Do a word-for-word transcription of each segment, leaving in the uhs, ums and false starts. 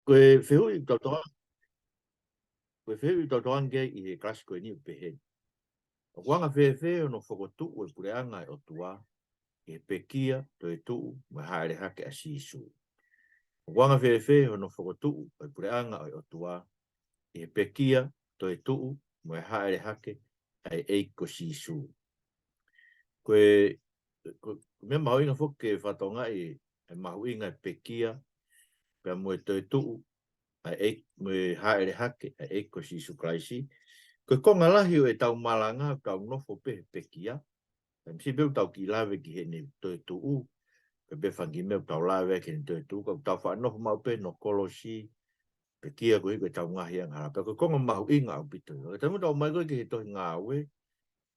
Ko e fehuʻi ʻoku tau tokanga, ko e fehuʻi ʻoku tau tokanga ki ai ʻi he kalasi ko eni ʻoku pehē ni: ʻOku anga fēfē hono fokotuʻu e puleʻanga ʻo e ʻOtua ʻi he pekia, toetuʻu mo e hāʻele hake ʻa Sīsū? ʻOku anga fēfē hono fokotuʻu e puleʻanga ʻo e ʻOtua ʻi he pekia, toetuʻu mo e hāʻele hake ʻa e ʻEiki ko Sīsū? Ko e, ko, ko e meʻa mahuʻinga foki ke fakatokangaʻi e mahuʻinga e pekia pea mo e toetuʻu ʻa e ʻEiki, mo e hāʻele hake ʻa e ʻEiki ko Sīsū Kalaisi. Ko e konga lahi ʻo ʻetau malanga, tau nofo pē he pekia. Taimi siʻi pē ʻoku tau kiʻi lave ki heʻene toetuʻu, pe pē fanga kiʻi meʻa ʻoku tau lave ki heʻene toetuʻu, ka ʻoku tau faʻa nofo maʻu pē hono kolosi, pekia koeʻuhi ko ʻetau ngaahi angahala. Pea ko e konga mahuʻinga ʻaupito ia. Ka taimi ʻoku tau ō mai ko ē ki he tohi Ngāue,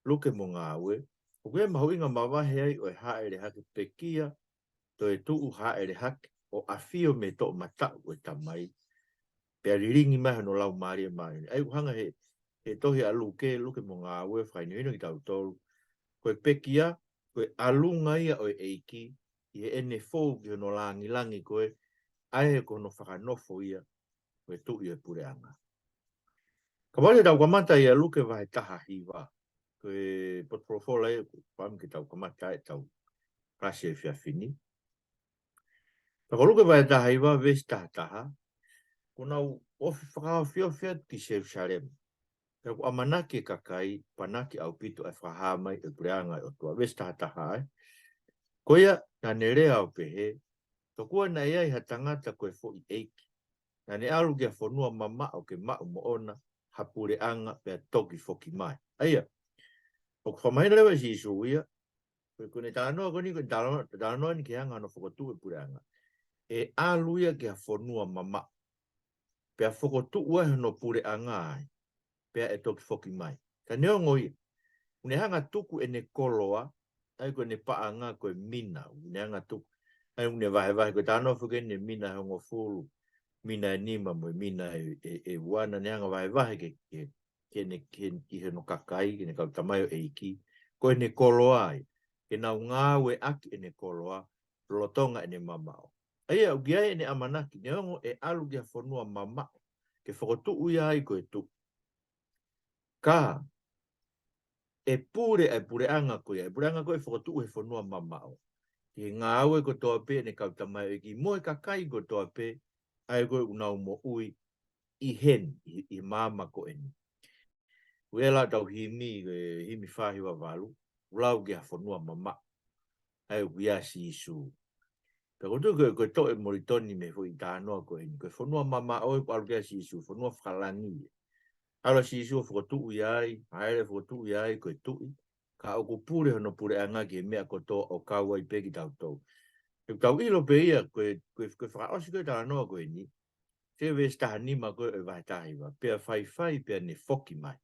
Luke mo Ngāue, ʻoku ʻi ai e mahuʻinga mavahe ai ʻo e hāʻele hake, pekia, toetuʻu, hāʻele hake, ʻo ʻafio mei he toʻomataʻu ʻo e Tamai, pea lilingi mai hono Laumālie Māʻoniʻoni. ʻA ia ʻoku hanga he, he tohi ʻa Luke, Luke mo Ngāue, fakahinohino kitautolu ko e pekia, ko e ʻalunga ia ʻo e ʻEiki ʻi heʻene fou ki hono langilangi ko ē, ʻa ia ko hono fakanofo ia ko e Tuʻi ʻo e puleʻanga. Ka wale tau kamata ʻia Luke vahe taha hiva. Ko e potufolofola ia ʻoku ou fakaʻamu ke tau kamata ai ʻetau kalasi he efiafi ni. Ka ko Luke vahe taha hiva, veesi taha taha: Kuo nau ofi fakaofiofi atu ki Selūsalema, pea kuo ʻamanaki e kakai, panaki ʻaupito ʻa e fakahā mai ʻo e puleʻanga ʻo e ʻOtua. Veesi taha taha, ē. Ko ia, naʻa ne lea ʻo pehē, Tokua naʻe ʻi ai ha tangata ko e foʻi ʻeiki, naʻa ne ʻalu ki ha fonua mamaʻo ke maʻu moʻona ha puleʻanga pea toki foki mai. ʻA ia, ʻoku fakamahino leva ʻe Sīsū ia, ko e, ko ʻene talanoa ko eni, ko ʻene talanoa, talanoa eni ki he anga hono fokotuʻu e puleʻanga. ʻE ʻalu ia ki ha fonua mamaʻo, pea fokotuʻu ai hono puleʻanga ai, pea ʻe toki foki mai. Ka neongo ia, ʻoku ne hanga tuku ʻene koloa, ʻa ia ko ʻene paʻanga ko e mina, ʻoku ne hanga tuku, ʻa ia ʻoku ne vahevahe, ko e talanoa foki eni e mina ʻe hongofulu, mina ʻe nima mo e mina ʻe, ʻe, ʻe ua, naʻa ne hanga vahevahe ke, ke, ke ne, ke, ki hono kakai, ki heʻene kau tamaioʻeiki, ko ʻene koloa ia, ke nau ngāueʻaki ʻene koloa lolotonga ʻene mamaʻo. ʻA ia, ʻoku ʻi ai ʻene ʻamanaki, neongo ʻe ʻalu ki ha fonua mamaʻo ke fokotuʻu ia ai ko e tuʻi, ka ʻe pule ʻa e puleʻanga ko ia, ʻa e puleʻanga ko ē ʻe fokotuʻu he fonua mamaʻo, ki he ngāue kotoa pē ʻene kau tamaioʻeiki mo e kakai kotoa pē, ʻa ia ko ē ʻoku nau moʻui ʻi heni, ʻi, ʻi he maama ko eni. Uela tau himi, e, himi fā hiva valu, ʻoku lau ki ha fonua mamaʻo, ʻa ia ʻoku ʻia Sīsū. Pea ko e tuʻu ko e, ko e toʻe Molitoni mei he foʻi talanoa ko eni, ko e fonua mamaʻo ʻoku ʻalu ki ai ʻa Sīsū, fonua fakalangi ia. ʻAlu ʻa Sīsū ʻo fokotuʻu ia ai, hāʻele ʻo fokotuʻu ia ai ko e tuʻi, ka ʻoku pule hono puleʻanga ki he meʻa kotoa ʻo kau ai pē kitautolu. ʻOku tau ʻilo pē ia, ko e, ko e, ko e fakaʻosi ko ē talanoa ko eni, se veesi taha nima ko ē ʻo e vahe taha hiva, pea faifai pea ne foki mai.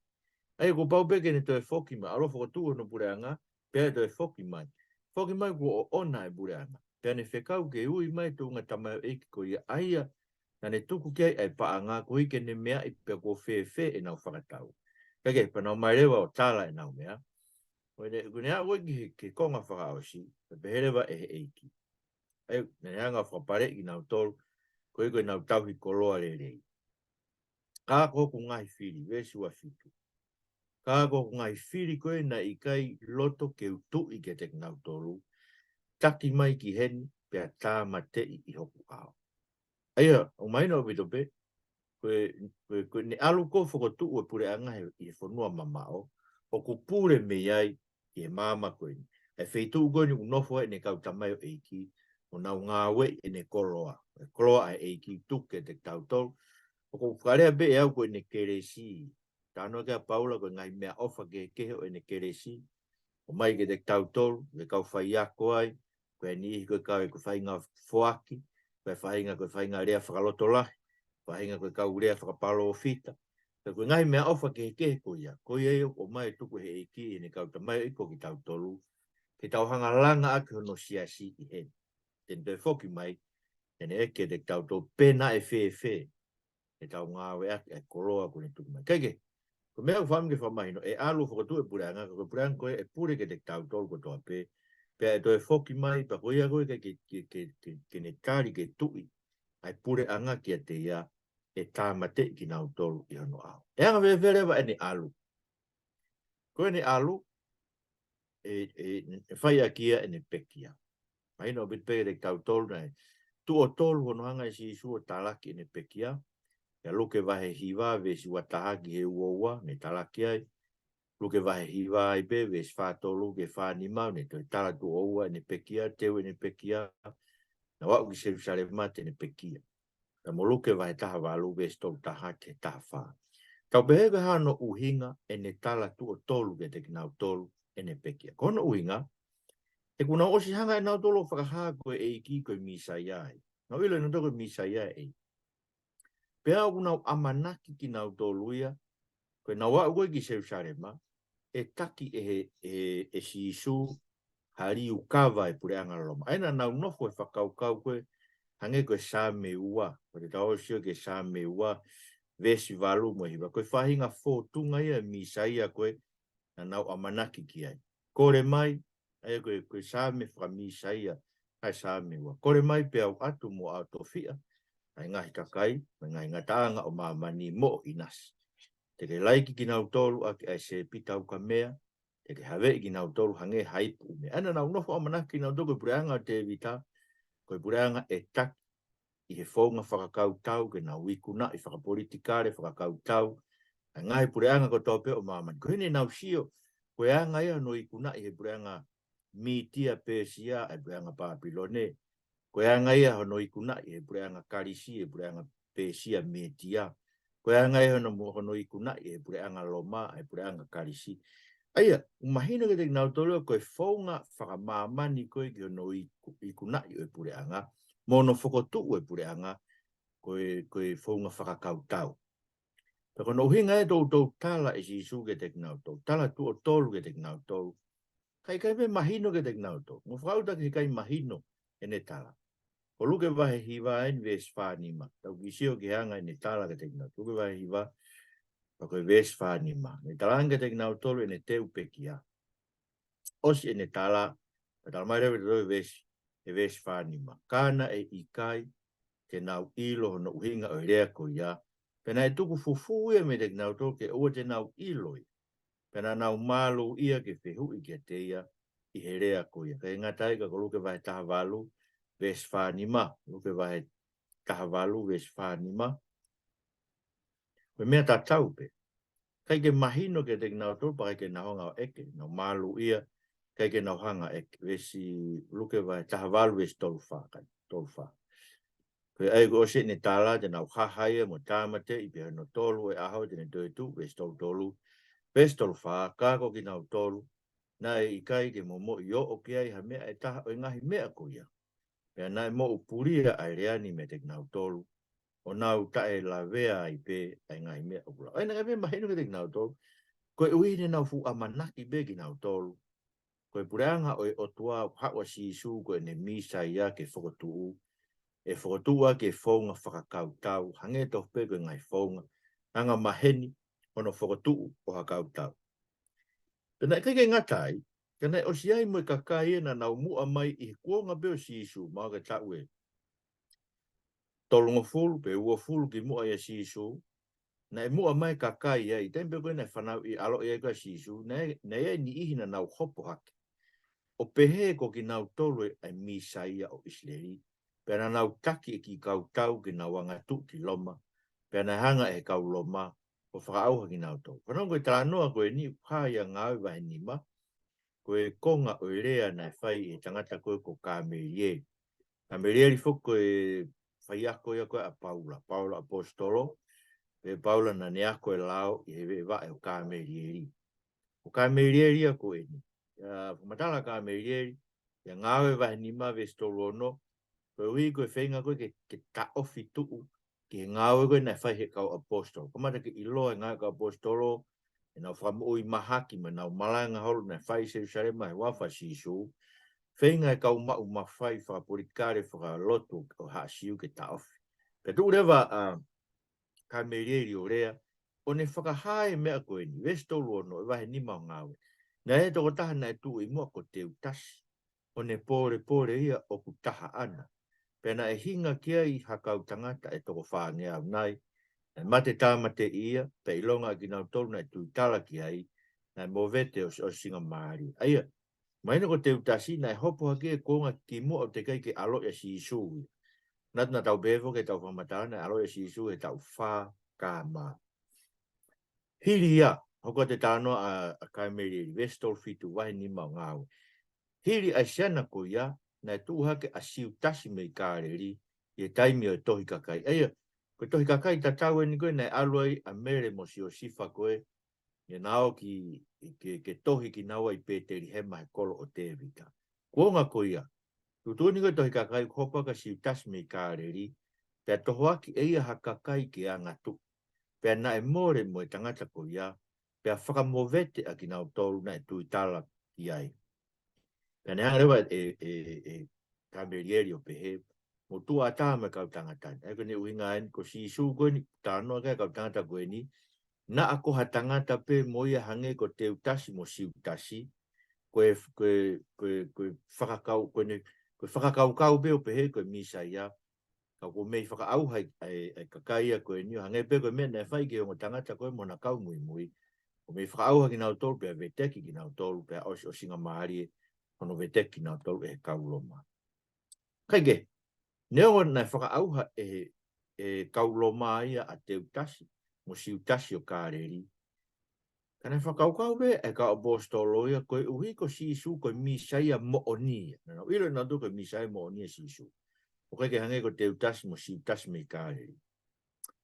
ʻA ia kuo pau pē ke ne toe foki mai, ʻalu ʻo fokotuʻu hono puleʻanga, pea ʻe toe foki mai. Foki mai kuo ʻoʻona e puleʻanga. Pea ne fekau ke ui mai e tuʻunga tamaioʻeiki ko ia, ʻa ia naʻa ne tuku ki ai ʻa e paʻanga, koeʻuhi ke ne meaʻi pe kuo fēfē ʻenau fakatau. Kae kehe, pea nau ō mai leva ʻo tala ʻenau meʻa. Ko ʻene, ko ʻene aʻu ki he, ki he konga fakaʻosi, pea pehē leva ʻe he ʻEiki. ʻA ia, naʻa ne hanga ʻo fakapaleʻi kinautolu, koeʻuhi ko ʻenau tauhi koloa lelei. Ka ko hoku ngaahi fili, veesi ua fitu. Ka ko hoku ngaahi fili ko ē naʻe ʻikai loto ke u tuʻi kiate kinautolu, taki mai ki heni pea tāmateʻi ʻi hoku ʻao. ʻA ia, ʻoku mahino ʻaupito pē, ko e, ko e, ko ʻene ʻalu ko ē ʻo fokotuʻu e puleʻanga he, ʻi he fonua mamaʻo, ʻoku pule mei ai ki he maama ko eni. ʻA e feituʻu ko eni ʻoku nofo ai ʻene kau tamaioʻeiki, ʻo nau ngāueʻi ʻene koloa. E koloa ʻa e ʻEiki ʻoku tuku kiate kitautolu. ʻOku ou fakalea pē ʻe au ko ʻene kelesi. Talanoa ki ai ʻa Paula ko e ngaahi meʻaʻofa kehekehe ʻo ʻene kelesi. ʻOmai kiate kitautolu, ke kau faiako ai, ko e niʻihi ko e kau ʻi he faʻahinga foaki, ko e faʻahinga, ko e faʻahinga lea fakalotolahi, faʻahinga ko e kau lea fakapalōfita. Pea ko e ngaahi meʻaʻofa kehekehe ko ia, ko ia ia ʻoku ʻomai ʻo tuku ʻe he ʻEiki ʻi heʻene kau tamaioʻeiki ko kitautolu, ke tau hanga ʻo langaʻaki hono siasi ʻi heni. Te ne toe foki mai, te ne ʻeke kiate kitautolu pe naʻe fēfē ʻetau ngāueʻaki ʻa e koloa kuo ne tuku mai. Kae kehe, ko e meʻa ʻoku ou fakaʻamu ke fakamahino, ʻe ʻalu ʻo fokotuʻu e puleʻanga, ka ko e puleʻanga ko ē ʻe pule kiate kitautolu kotoa pē, pea ʻe toe foki mai, pea ko ia ko ē ke, ke, ke, ke, ke ne tali ke tuʻi ʻa e puleʻanga kiate ia, ʻe tāmateʻi kinautolu ʻi hono ʻao. ʻE anga fēfē leva ʻene ʻalu? Ko ʻene ʻalu, ʻe, ʻe, ʻe fai ʻaki ia ʻene pekia. Mahino ʻaupito pē kiate kitautolu naʻe tuʻo tolu hono hanga ʻe Sīsū ʻo talaki ʻene pekia. ʻIa Luke vahe hiva veesi ua taha ki he ua ua, ne talaki ai. Luke vahe hiva ai pē veesi fā tolu ki he fā nima, ne toe tala tuʻo ua ʻene pekia, teu ʻene pekia, naʻa nau aʻu ki Selusalema te ne pekia. Pea mo Luke vahe taha valu veesi tolu taha ki he taha fā. Tau pehē ko e hā hono ʻuhinga ʻene tala tuʻo tolu kiate kinautolu ʻene pekia? Ko hono ʻuhinga, he kuo nau ʻosi hanga ʻe nautolu ʻo fakahā ko e ʻEiki ko e Mīsaia ia. Nau ʻilo ʻe nautolu ko e Mīsaia ia. Pea ʻoku nau ʻamanaki kinautolu ia, ko ʻenau aʻu ko ē ki Selusalema, ʻe taki ʻe he, ʻe, ʻe Sīsū ha liukava ʻa e puleʻanga Loma. ʻA ia naʻa nau nofo he fakakaukau ko ē, hangē ko e Saame ua, ko ʻetau sio ki he Saame ua, veesi valu mo e hiva. Ko e faʻahinga fōtunga ia ʻo e Mīsaia ko ē naʻa nau ʻamanaki ki ai. Kole mai, ʻa ia ko e, ko e Saame faka-Mīsaia, ʻa e Saame ua. Kole mai pea u ʻatu mo ʻaotofiʻa ʻa e ngaahi kakai, mo e ngaahi ngataʻanga ʻo māmani mo ʻinasi. Te ke laiki kinautolu ʻaki ʻa e sēpita ukamea, te ke haveʻi kinautolu hangē ha ipu ʻumea. ʻA ia naʻa nau nofo ʻamanaki kinautolu ko e puleʻanga ʻo Tēvita, ko e puleʻanga ʻe taki ʻi he founga fakakautau, ke nau ikunaʻi fakapolitikale, fakakautau ʻa e ngaahi puleʻanga kotoa pē ʻo māmani. Ko ʻene nau sio, ko e anga ia hono ikunaʻi he puleʻanga Mītia Pēsia, ʻa e puleʻanga Pāpilone. Ko e anga ia hono ikunaʻi he puleʻanga Kalisi, ʻa e puleʻanga Pēsia Mītia. Ko e anga ia hono, hono ikunaʻi he puleʻanga Loma, ʻa e puleʻanga Kalisi. ʻA ia, ʻoku mahino kiate kinautolu ko e founga fakamāmani ko ē ki hono iku-, ikunaʻi ʻo e puleʻanga, mo hono fokotuʻu ʻo e puleʻanga, ko e, ko e founga fakakautau. Pea ko hono ʻuhinga ē toutou tala ʻe Sīsū kiate kinautolu, tala tuʻo tolu kiate kinautolu. Ka ʻikai pē mahino kiate kinautolu. Mo fakaʻuta ke ʻikai mahino ʻene tala. Ko Luke vahe hiva eni veesi fā nima. Tau kiʻi sio ki he anga ʻene tala kiate kinautolu. Luke vahe hiva, pea ko e veesi fā nima. Ne tala ange kiate kinautolu ʻene teu pekia. ʻOsi ʻene tala, pea tala mai leva ʻe veesi, ʻe veesi fā nima. Ka naʻe ʻikai ke nau ʻilo hono ʻuhinga ʻo e lea ko ia. Pea naʻe tuku fufū ia meiate kinautolu ke ʻoua te nau ʻilo ia. Pea naʻa nau mālūʻia ke fehuʻi kiate ia ʻi he lea ko ia. ʻIkai ngata ai ka ko Luke vahe taha valu, veesi fā nima. Luke vahe taha valu, veesi fā nima. Ko e meʻa tatau pē. ʻIkai ke mahino kiate kinautolu, pea ʻikai ke nau hanga ʻo ʻeke, nau mālūʻia, ʻikai ke nau hanga ʻo ʻeke. Veesi Luke vahe taha valu, veesi tolu fā, ʻikai, tolu fā. Ko ia ai ko ʻosi ʻene tala, te nau haha ia mo tāmateʻi pea ʻi hono tolu ʻo e ʻaho te ne toetuʻu, veesi tolu tolu. Veesi tolu fā, ka ko kinautolu, naʻe ʻikai ke momoʻi ʻo ʻoʻo ki ai ha meʻa ʻe taha ʻo e ngaahi meʻa ko ia. Pea naʻe moʻupulia ʻa e lea ni meiate kinautolu, ʻo nau taʻelavea ai pē ʻa e ngaahi meʻa ʻoku lau. ʻA ia naʻe ʻikai pē mahino kiate kinautolu, koeʻuhi ne nau fuʻu ʻamanaki pē kinautolu ko e puleʻanga ʻo e ʻOtua ʻoku haʻu ʻa Sīsū ko ʻene Mīsaia ke fokotuʻu, ʻe fokotuʻu ʻaki e founga fakakautau, hangē tofu pē ko e ngaahi founga angamaheni hono fokotuʻu ʻo ha kautau. Pea naʻe ʻikai ke ngata ai, ka naʻe ʻosi ʻi ai mo e kakai ē naʻa nau muʻa mai ʻi he kuonga pē ʻo Sīsū, mahalo ko e taʻu ʻe tolungofulu pe uofulu kimuʻa ʻia Sīsū, naʻe muʻa mai kakai ai, taimi pē ko ē naʻe fanauʻi ʻaloʻi ai ko ē ʻa Sīsū, naʻe, naʻe ʻi ai e niʻihi naʻa nau hopo hake ʻo pehē ko kinautolu ʻa e Mīsaia ʻo ʻIsileli. Pea naʻa nau taki e kiʻi kautau ke nau angatuʻu ki Loma. Pea naʻe hanga ʻe he kau Loma ʻo fakaʻauha kinautolu. Fanongo ki he talanoa ko eni ʻoku hā ʻia Ngāue vahe nima, ko e konga ʻo e lea naʻe fai ʻe he tangata ko ē ko Kamelieli. Kamelieli foki ko e faiako ia ko ē ʻa Paula, Paula ʻaposetolo, pea Paula naʻa ne ako e lao ʻi he veʻe vaʻe ʻo Kamelieli. Ko Kamelieli ia ko eni. ʻIa, fakamatala Kamelieli, ʻia Ngāue vahe nima veesi tolu ono, koeʻuhi ko e feinga ko ē ke, ke taʻofi tuʻu ki he ngāue ko ē naʻe fai ʻe he kau ʻaposetolo. Kamata ke ʻiloa e ngāue ʻa e kau ʻaposetolo, ʻenau fakamoʻui mahaki mo ʻenau malanga holo naʻe fai ʻi Selusalema he huafa ʻo Sīsū. Feinga e kau maʻu mafai fakapolitikale, fakalotu ʻo haʻa Siu ke taʻofi. Pea tuʻu leva ʻa Kamelieli ʻo lea, ʻo ne fakahā e meʻa ko eni, veesi tolu ono ʻo e vahe nima ʻo Ngāue. Naʻe ʻi ai e tokotaha naʻe tuʻu ʻi muʻa ko Teutasi, ʻo ne pōlepole ia ʻoku taha ʻana. Pea naʻe hinga ki ai ha kau tangata ʻe toko fāngeau nai, naʻe mate tāmateʻi ia, pea ʻilonga ʻa kinautolu naʻe tuitala ki ai, naʻe movete ʻo, ʻo singamālie. ʻA ia, mahino ko Teutasi naʻe hopo hake ia kuonga kimuʻa ʻo teʻeki ai ke ʻaloʻi ʻa Sīsū ia. Naʻa, naʻa tau pehē foki ʻetau fakamatala naʻe ʻaloʻi ʻa Sīsū he taʻu fā KM. Hili ia, hoko atu e talanoa ʻa, ʻa Kamelieli, veesi tolu fitu, vahe nima ʻo Ngāue. Hili ʻa e siana ko ia, naʻe tuʻu hake ʻa Siutasi mei Kāleli, ʻi he taimi ʻo e tohi kakai. ʻA ia, ko e tohi kakai tatau eni ko ē naʻe ʻalu ai ʻa Mele mo Siosifa ko ē, ʻi heʻena ō ki, ke, ke tohi kinaua ʻi Pētelihema he kolo ʻo Tēvita. Kuonga ko ia, tuʻutuʻuni ko ē tohi kakai kuo hopo hake ʻa Siutasi mei Kāleli, pea tohoakiʻi ʻe ia ha kakai ke angatuʻu. Pea naʻe mole mo e tangata ko ia, pea fakamovete ʻa kinautolu naʻe tuitala ki ai. Pea ne hanga leva ʻe, ʻe, ʻe Kamelieli ʻo pehē, mou tuʻu ʻatā mo e kau tangata ni. ʻA ia ko ʻene ʻuhinga eni, ko Sīsū ko eni, talanoa ki ai e kau tangata ko eni, naʻa ko ha tangata pē mo ia hangē ko Teutasi mo Siutasi, ko e, ko e, ko e, ko e fakakau, ko ʻene, ko e fakakaukau pē ʻo pehē ko e Mīsaia, ka kuo mei fakaʻauha ʻa e, ʻa e, ʻa e kakai ia ko eni ʻo hangē pē ko e meʻa naʻe fai ki he ongo tangata ko ē mo hona kau muimui. Kuo mei fakaʻauha kinautolu pea veteki kinautolu pea ʻosi, ʻosi singamālie hono veteki kinautolu ʻe he kau Loma. Kae kehe, neongo naʻe fakaʻauha ʻe he, ʻe he kau Loma ia ʻa Teutasi mo Siutasi ʻo Kāleli, ka naʻe fakakaukau pē ʻa e kau ʻaposetolo ia koeʻuhi ko Sīsū ko e Mīsaia moʻoni ia. Naʻa nau ʻilo ʻenautolu ko e Mīsaia moʻoni ia ʻa Sīsū. ʻOku ʻikai ke hangē ko Teutasi mo Siutasi mei Kāleli.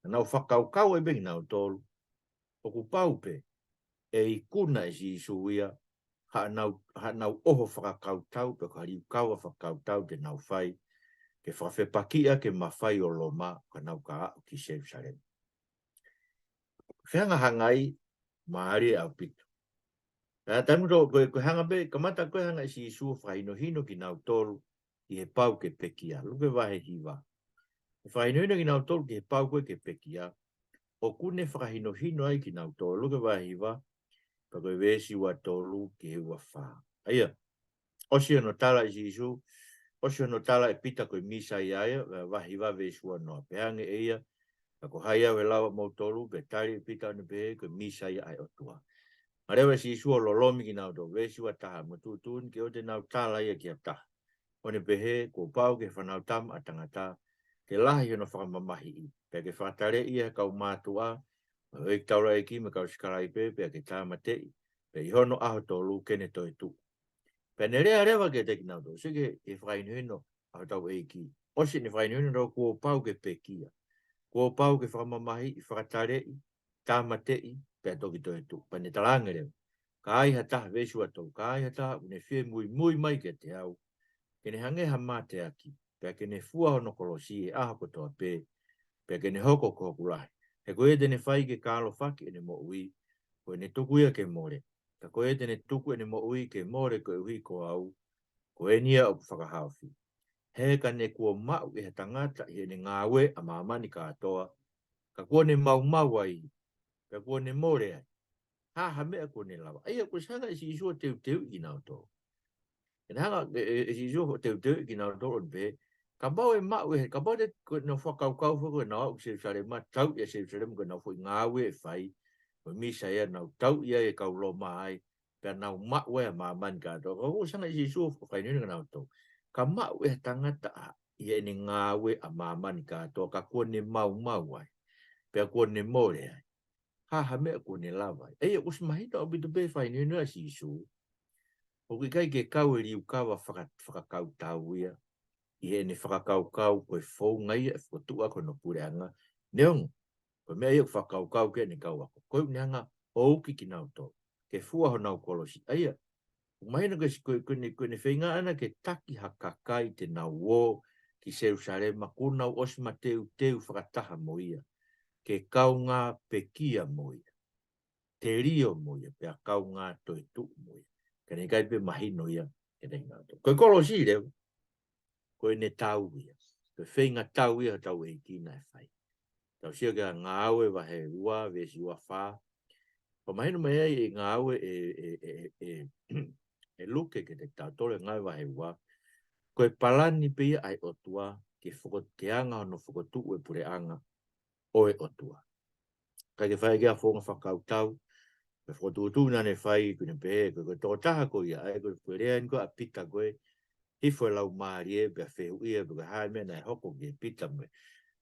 Naʻa nau fakakaukau ai pē kinautolu, ʻoku pau pē ʻe ikuna ʻe Sīsū ia haʻanau, haʻanau ʻoho fakakautau, pe ko ha liukava fakakautau te nau fai, ke fakafepakiʻi ʻaki e mafai ʻo Loma, ka nau ka aʻu ki Selusalema. Fehangahangai mālie ʻaupito. Pea taimi tō, ko e, ko e hanga pē, kamata ko e hanga ʻe Sīsū ʻo fakahinohino kinautolu ʻi he pau ke pekia. Luke vahe hiva. ʻE fakahinohino kinautolu ki he pau ko ē ke pekia. ʻOku ne fakahinohino ai kinautolu. Luke vahe hiva, pea ko e veesi ua tolu ki he ua fā. ʻA ia, ʻosi hono tala ʻe Sīsū, ʻosi hono tala ʻe Pita ko e Mīsaia ia, vahe hiva veesi ua noa. Pehē ange ʻe ia, ka ko hai au ʻe lava ʻe moutolu, pea tali ʻe Pita ʻo ne pehē, ko e Mīsaia ʻa e ʻOtua. Hanga leva ʻe Sīsū ʻo lolomi kinautolu, veesi ua taha, mo tuʻutuʻuni ke ʻoua te nau tala ia ki ha taha, ʻo ne pehē, kuo pau ki he Fanautama ʻa Tangata ke lahi hono fakamamahiʻi, pea ke fakataleʻi ia ʻe he kau mātuʻa, mo e houʻeiki taulaʻeiki mo e kau sikalaipe, pea ke tāmateʻi, pea ʻi hono ʻaho tolu ke ne toetuʻu. Pea ne lea leva kiate kinautolu, sio ki he fakahinohino ʻa hotau ʻEiki. ʻOsi ʻene fakahinohino naʻa kuo pau ke pekia, kuo pau ke fakamamahiʻi, fakataleʻi, tāmateʻi, pea toki toetuʻu. Pea ne talaange leva, ka ai ha taha, veesi ua tolu, ka ai ha taha ʻoku ne fie muimui mai kiate au, ke ne hangē ha mateaki, pea ke ne fua hono kolosi he ʻaho kotoa pē, pea ke ne hoko ko hoku lahi. He ko ia te ne fai ke kalofaki ʻene moʻui, ko ʻene tuku ia ke mole. Ka ko ia te ne tuku ʻene moʻui ke mole koeʻuhi ko au, ko eni ia ʻoku fakahaofi. He ka ne kuo maʻu ʻe ha tangata ʻi heʻene ngāue ʻa māmani kātoa, ka kuo ne maumau ai, pea kuo ne mole ai, hā ha meʻa kuo ne lava. ʻA ia, kuo ʻosi hanga ʻe Sīsū ʻo teuteuʻi kinautolu. ʻE hanga ʻe, ʻe, ʻe Sīsū ʻo teuteuʻi kinautolu ʻo ne pehē, kapau ʻe maʻu ʻe, kapau te, ko ʻenau fakakaukau foki ko ʻenau aʻu ki Selusalema, tauʻi ʻa Selusalema ko ʻenau foʻi ngāue ʻe fai, ko e Mīsaia, nau tauʻi ai e kau Loma ai, pea nau maʻu ai ʻa māmani kātoa. Ka kuo ʻosi hanga ʻe Sīsū ʻo fakahinohino kia nautolu, ka maʻu ʻe ha tangata ʻi heʻene ngāue ʻa māmani kātoa, ka kuo ne maumau ai, pea kuo ne mole ai, hā ha meʻa kuo ne lava ai. ʻA ia, ʻoku ʻosi mahino ʻaupito pē fakahinohino ʻa Sīsū, ʻoku ʻikai ke kau e liukava faka-, fakakautau ia ʻi heʻene fakakaukau ko e founga ia ʻe fokotuʻu ʻaki hono puleʻanga. Neongo ko e meʻa ia ʻoku fakakaukau ki ai ʻene kau ako, ko ʻene hanga ʻo uki kinautolu ke fua honau kolosi. ʻA ia, ʻoku mahino ko e, ko e, ko ʻene, ko ʻene feinga ʻana ke taki ha kakai te nau ō ki Selusalema kuo nau ʻosi mateuteu fakataha mo ia, ke kaungā pekia mo ia, telio mo ia, pea kaungā toetuʻu mo ia, ka naʻe ʻikai pē mahino ia kiate kinautolu. Ko e kolosi leva, ko ʻene tau ia, ko e feinga tau ia hotau ʻEiki naʻe fai. Tau sio ki he Ngāue vahe ua, veesi ua fā. Ko e mahino mai ai e Ngāue ʻe, ʻe, ʻe, ʻe, ʻe Luke kiate kitautolu, Ngāue vahe ua, ko e palani pē ia ʻa e ʻOtua ke foko-, ke anga hono fokotuʻu e puleʻanga ʻo e ʻOtua. Kae ke fai ki he founga fakakautau, ko e fokotuʻutuʻu naʻa ne fai, ʻoku ne pehē, ko e, ko e tokotaha ko ia, ʻa ia ko e, ko e lea eni ko ē ʻa Pita ko ē, hifo e Laumālie pea fehuʻia pe ko e hā e meʻa naʻe hoko kia Pita mo e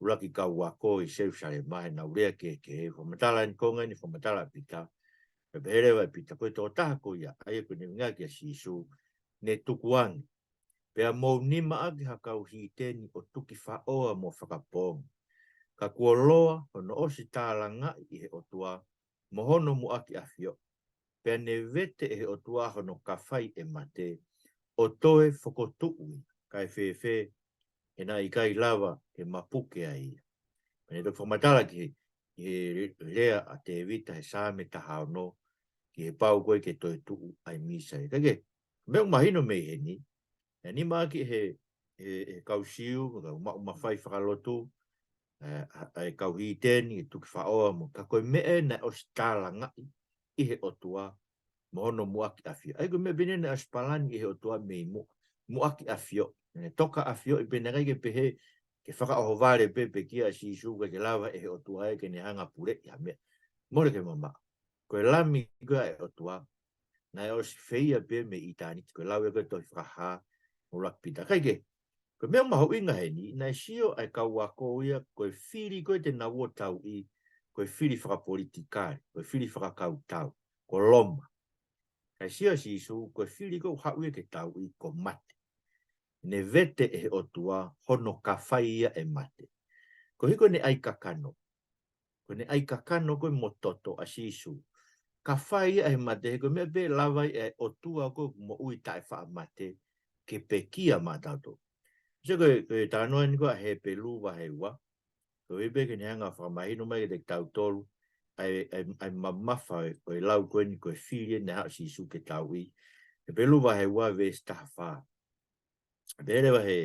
ʻuluaki kau ako ʻi Selusalema, ʻenau lea kehekehe, fakamatala eni, konga eni fakamatala ʻa Pita. Pea pehē leva ʻe Pita, ko e tokotaha ko ia, ʻa ia ʻoku ne ʻuhinga kia Sīsū, ne tukuange. Pea mou nima ʻaki ha kau hīteni ʻo tuki faʻoa mo fakapoongi. Ka kuo loa hono ʻosi tālangaʻi ʻe he ʻOtua mo hono muʻaki ʻafio. Pea ne vete ʻe he ʻOtua hono kafai ʻe mate, ʻo toe fokotuʻu ia, kae fēfē, he naʻe ʻikai lava ke mapuke ai ia. Pea ne toki fakamatala ki he, ki he lea ʻa Tēvita he Saame taha ono, ki he pau ko ē ke toe tuʻu ʻa e Mīsaia. Kae kehe, meʻa ʻoku mahino mei heni, ʻe nima ʻaki ʻe he, he, he kau Siu, kau maʻu mafai fakalotu, ʻa e, ʻa e kau hīteni, ʻe tuki faʻoa mo, ka ko e meʻa ē naʻe ʻosi tālangaʻi ʻe he ʻOtua mo hono muʻaki ʻafio. ʻA ia ko e meʻa pē eni naʻe ʻosi palani ʻe he ʻOtua mei muʻa, muʻaki ʻafio. ʻE toka ʻafio ʻi pē, naʻe ʻikai ke pehē, ke fakaʻohovale pē pekia ʻa Sīsū kae ʻikai ke lava ʻe he ʻOtua ia ke ne hanga puleʻi ha meʻa. Mole ke mamaʻo. Ko e Lami ko ē ʻa e ʻOtua, naʻe ʻosi feia pē mei ʻitāniti, ko e lau ia ko ē tohi Fakahā, ʻuluaki Pita. Kae kehe, ko e meʻa mahuʻinga heni, naʻe sio ʻa e kau ako ia, ko e fili ko ē te nau ō ʻo tauʻi, ko e fili fakapolitikale, ko e fili fakakautau, ko Loma. Kae sio ʻa Sīsū, ko e fili ko ē ʻoku haʻu ia ke tauʻi, ko mate. Ne vete ʻe he ʻOtua hono kafai ia ʻe mate. Koeʻuhi ko ʻene ʻai kakano. Ko ʻene ʻai kakano ko ē mo toto ʻa Sīsū. Kafai ia ʻe he mate, he ko e meʻa pē lava ai ʻe he ʻOtua ko ē ʻoku moʻui taʻefaʻamate ke pekia maʻatautolu. Sio ko e, ko e talanoa eni ko ē ʻa Hepelū vahe ua. Ko e pē ke ne hanga ʻo fakamahino mai kiate kitautolu ʻa e, ʻa e, ʻa e mamafa ʻo e, ʻo e lau ko eni ko e fili eni naʻe haʻu ʻa Sīsū ke tauʻi. Hepelū vahe ua veesi taha fā. Pehē leva ʻe he,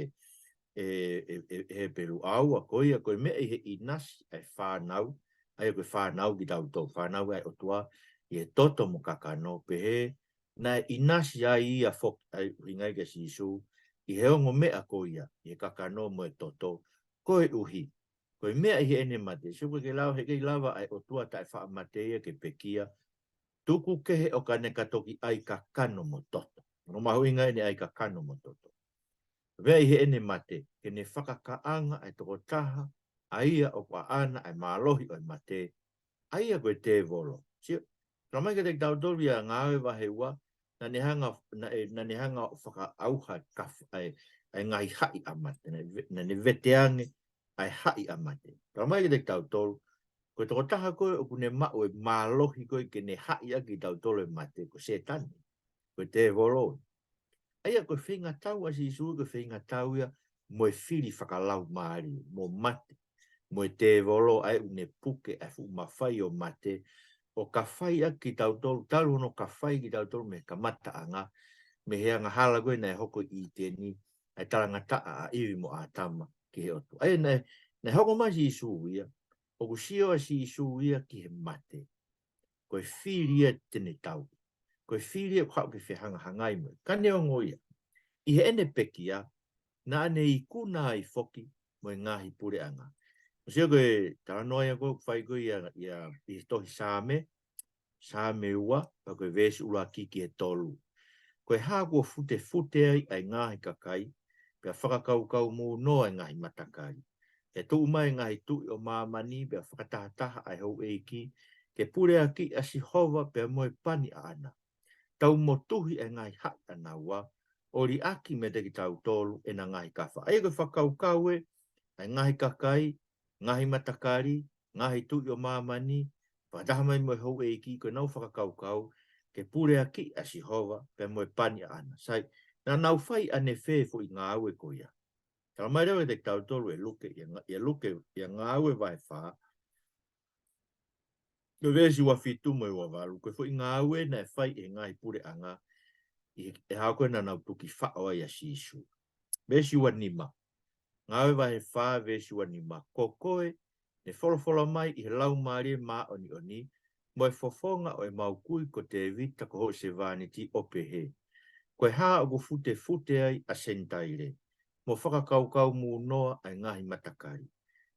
ʻe, ʻe, ʻe, ʻe Hepelū, ʻa ia ko ia ko e meʻa ʻi he ʻinasi ʻa e fānau, ʻa ia ko e fānau kitautolu, fānau ʻa e ʻOtua, ʻi he toto mo e kakano, pehē naʻe ʻinasi ai ia foki, ʻa ia ʻoku ʻuhinga ia kia Sīsū, ʻi he ongo meʻa ko ia, ʻi he kakano mo e toto, koeʻuhi ko e meʻa ʻi heʻene mate, sio ko e ke lau, he ʻikai lava ʻa e ʻOtua taʻefaʻamate ia ke pekia, tuku kehe ʻo ka ne ka toki ʻai kakano mo toto. Hono mahuʻinga ʻene ʻai kakano mo toto. Meʻa ʻi heʻene mate, ke ne fakakaʻanga ʻa e tokotaha, ʻa ia ʻoku ʻaʻana ʻa e mālohi ʻo e mate, ʻa ia ko e tēvolo. Sio, talamai kiate kitautolu ʻia Ngāue vahe ua, naʻa ne hanga, naʻe, naʻa ne hanga ʻo fakaʻauha kaf-, ʻa e, ʻa e ngaahi haʻi ʻa mate, naʻa ne ve-, naʻa ne veteange ʻa e haʻi ʻa mate. Talamai kiate kitautolu, ko e tokotaha ko ē ʻoku ne maʻu e mālohi ko ē ke ne haʻi ʻaki kitautolu e mate, ko Sētane, ko e tēvolo. ʻA ia ko e feingatau ʻa Sīsū, ko e feingatau ia mo e fili fakalaumālie, mo mate, mo e tēvolo, ʻa ia ʻoku ne puke ʻa e fuʻu mafai ʻo mate, ʻo kafai ʻaki kitautolu, talu hono kafai kitautolu mei he kamataʻanga, mei he angahala ko ē naʻe hoko ʻi ʻĪteni, ʻa e talangataʻa ʻa ʻIvi mo ʻĀtama ki he ʻOtua. ʻA ia naʻe, naʻe hoko mai ʻa Sīsū ia, ʻoku sio ʻa Sīsū ia ki he mate. Ko e fili ia te ne tauʻi. Ko e fili ia ʻoku haʻu ke fehangahangai mo ia. Ka neongo ia, ʻi heʻene pekia, naʻa ne ikuna ai foki mo e ngaahi puleʻanga. Sio ko e talanoa ia ko ē ʻoku fai ko ē ʻia, ʻia, ʻi he tohi Saame, Saame ua, pea ko e veesi ʻuluaki ki he tolu. Ko e hā kuo futefute ai ʻa e ngaahi kakai, pea fakakaukau munoa ʻa e ngaahi matakali. ʻE tuʻu mai e ngaahi tuʻi ʻo māmani, pea fakatahataha ʻa e houʻeiki, ke puleakiʻi ʻa Sihova pea mo e pani ʻaʻana. Tau motuhi ʻa e ngaahi haʻi ʻanaua, ʻo liʻaki meiate kitautolu ʻena ngaahi kafa. ʻA ia ko e fakakaukau ē, ʻa e ngaahi kakai, ngaahi matakali, ngaahi tuʻi ʻo māmani, fakataha mai mo e houʻeiki, ko ʻenau fakakaukau, ke puleakiʻi ʻa Sihova, pea mo e pani ʻaʻana. Sai, naʻa nau fai ʻanefē foʻi ngāue ko ia. Talamai leva kiate kitautolu ʻe Luke, ʻia Nga-, ʻia Luke, ʻia Ngāue vahe fā, ko e veesi ua fitu mo e ua valu, ko e foʻi ngāue naʻe fai ʻe he ngaahi puleʻanga, ʻi he, ʻi he ʻaho ko ē naʻa nau tuki faʻo ai ʻa Sīsū. Veesi ua nima. Ngāue vahe fā, veesi ua nima. Ko koe, ne folofola mai ʻi he Laumālie Māʻoniʻoni, mo e fofonga ʻo ʻemau kui ko Tēvita ko hoʻo sevāniti ʻo pehē. Ko e hā ʻoku futefute ai ʻa Senitaile, mo fakakaukau mūnoa ʻa e ngaahi matakali.